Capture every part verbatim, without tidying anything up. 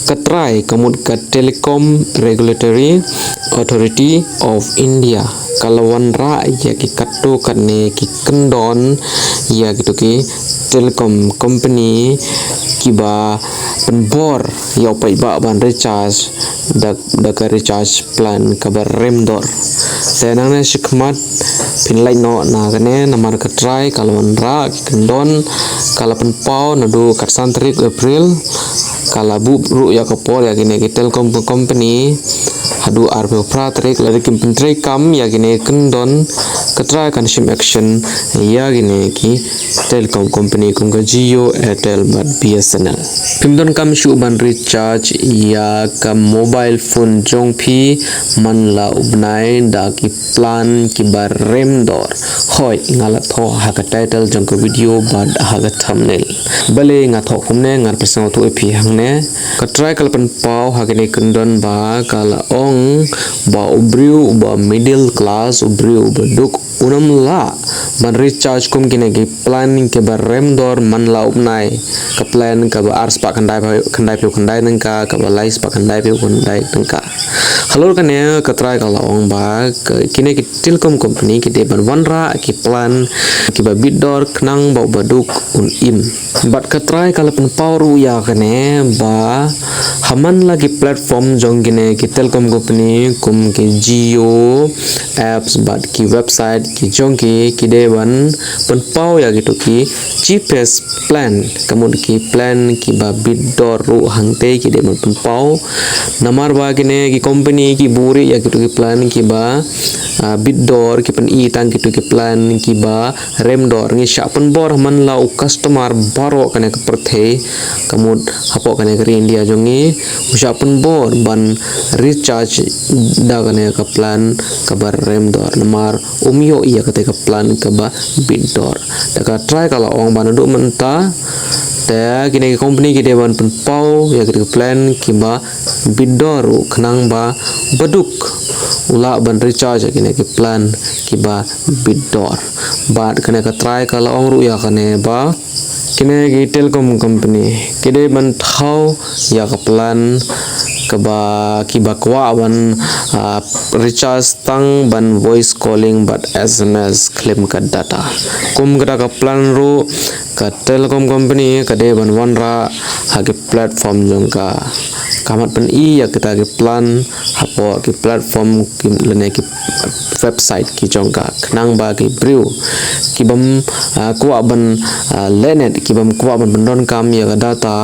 ka trai ka mut ka Telecom Regulatory Authority of India ka la wanrah ïa ki katto katne ki kyndon ïa kito ki telecom company kiba pynbor ïa u paidbah ban recharge da, da ka recharge plan kaba rem dor. Te nangne shakhmat phin leit noh na kane namar ka trai ka la wanrah ki kyndon, ka la pynpaw naduh ka san tarik April, ka la buh ruh ïa ka por ïa kine ki telecom company haduh arphew phra tarik, lada kim pyntreikam ïa kine ki kyndon, ka trai kan shim action ïa kine ki telecom company kum ka Jio, Airtel bad B S N L. Phim donkam shuh ban recharge ïa ka mobile phone jong phi man la u bnai da ki plan kiba rem dor. Hooid, nga la thoh ha ka title jong ka video bad ha ka thumbnail. Balei nga thoh kumne, ngan pynsngewthuh ïa phi hangne. Ka trai ka la pynpaw ha kine ki kyndon ba ka la ong ba u briew uba middle class, u briew uba duk, un ym lah ban recharge kum kine ki plan kiba rem dor man la u bnai. Ka plan kaba ar spah khyndai phew, khyndai phew khyndai tyngka, kaba lai spah khyndai phew khyndai tyngka. Halor kane ka trai ka la ong ba ka, kine ki telecom company ki dei ban wanrah ki plan kiba bit dor khnang ba uba duk un im. Bad ka trai ka la pynpaw ruh ïa kane ba ha man la ki platform jong kine ki telecom company kum ki Jio apps bad ki website ki jong ki, ki dei ban pynpaw ïa kito ki cheapest plan, ka mut ki plan kiba bit dor ruh hangtei ki dei ban pynpaw. Namar ba kine ki company ki buhrieh ïa kito ki plan kiba, ah, bit dor, ki pyni tang kito ki plan kiba rem dor. Ngi shah pynbor man la u customer baroh kane ka pyrthei, ka mut hapoh kane ka ri India jong ngi, u shah pynbor ban recharge da kane ka plan kaba rem dor. Namar um ïoh ïa kata ka plan kaba bit dor. Da ka trai ka la ong ba naduh mynta te kine ki company ki dei ban pynpaw ïa kata ka plan kiba bit dor ruh khnang ba uba duk u lah ban recharge ïa kine ki plan kiba bit dor. Bad kane ka trai ka la ong ruh ïa kane ba kine ki telecom company ki dei ban thaw ïa ka plan kaba, kiba kwah ban, ah, recharge tang ban voice calling bad S M S khlem ka data. Kum kata ka plan ruh ka telecom company ka dei ban wanrah ha ki platform jong ka. Ka mat pyni ïa kita ki plan hapoh ki platform ki, lane ki website ki jong ka, khnang ba ki briew ki bym, ah, kwah ban, ah, leh net, ki bym kwah ban pyndonkam ïa ka data,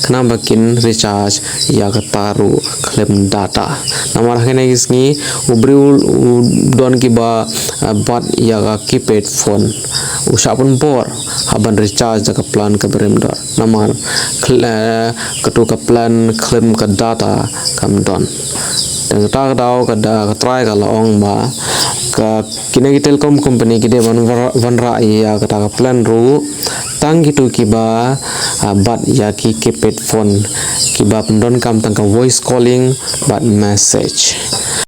khnang ba kin recharge ïa kata ruh khlem data. Namar ha kine ki sngi u briew u don kiba, ah, bat ïa ka keypad phone, u shah pynbor hap ban recharge da ka plan kaba rem dor. Namar khle-, eh, katu ka plan khlem ka data kam don. Te kata ka daw ka da ka trai ka la ong ba ka kine ki telecom company ki dei ban wanrah, wanrah ïa kata ka plan ruh tang kito kiba, ah, bat ïa ki keypad phone kiba pyndonkam tang ka voice calling bad message.